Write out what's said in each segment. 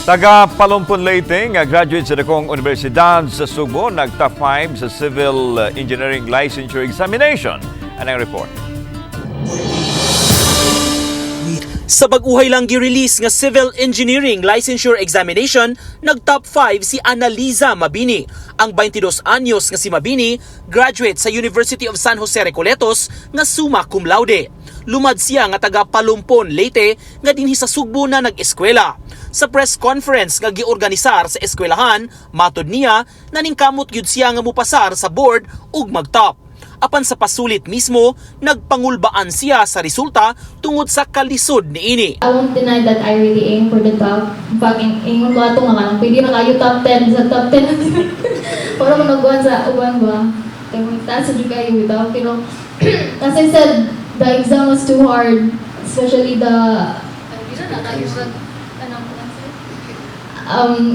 Taga Palumpon, Leyte nga graduate sa dakong universidad sa Sugbo, nag top 5 sa Civil Engineering Licensure Examination. Anang report. Sa bag-uhay lang gi-release nga Civil Engineering Licensure Examination, nag-top 5 si Analiza Mabini. Ang 22 anyos nga si Mabini, graduate sa University of San Jose Recoletos nga summa cum laude. Lumad siya nga taga Palumpon, Leyte, nga dinhi sa Sugbo na nag-eskwela. Sa press conference nga giorganisar sa eskwelahan, matod niya, naningkamot gyud siya nga mupasar sa board ug mag-top. Apan sa pasulit mismo, nagpangulbaan siya sa resulta tungod sa kalisod niini. I won't deny that I really aim for the top. In fact, ingon ko ato nga kanang pwede na kayo top 10 sa top 10. Para mo nagkuhan sa uban ba. Kaya mo taas sa jud kayo bitaw. Pero as I said, the exam was too hard. Especially the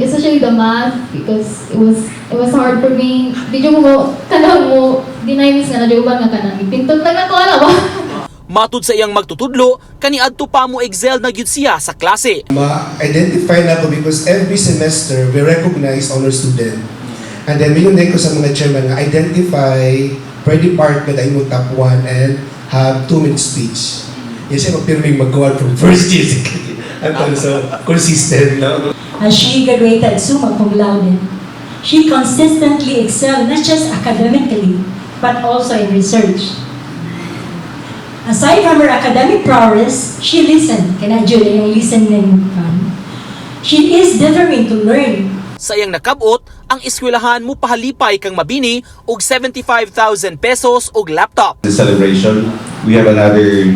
especially the math, because it was hard for me. Di jud mo kanang mo deny miss nga na uban nga kanang ipintot lang nako ana ba. Matud sa iyang magtutudlo, kaniadto pa mo excel na gyud siya sa klase. Ma-identify na ko because every semester we recognize honor student. And then yun ko sa mga chairman nga identify per department ay mo top 1 and have 2-minute speech. Yan siya mapirming magawa from first year, second year. Until so consistent, no? As she graduated summa cum laude, she consistently excelled not just academically, but also in research. Aside from her academic prowess, she listened. Kana Julia, yung listening fun. She is determined to learn. Sa iyang nakabot, ang eskwelahan mo pahalipay kang Mabini og 75,000 pesos og laptop. The celebration, we have another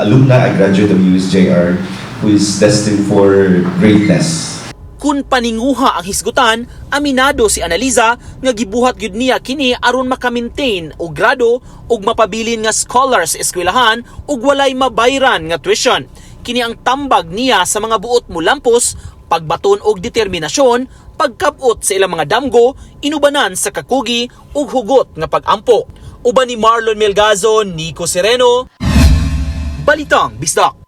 alumna, a graduate of USJR, who is destined for greatness. Kung paninguha ang hisgutan, aminado si Analiza nga gibuhat gyud niya kini aron maka-maintain og grado ug mapabilin nga scholar sa eskwelahan ug walay mabayran nga tuition. Kini ang tambag niya sa mga buot mulampos, pagbaton og determinasyon, pagkabot sa ilang mga damgo, inubanan sa kakugi ug hugot nga pag-ampo. Uban ni Marlon Melgazo, Nico Sereno, Balitang Bisdak.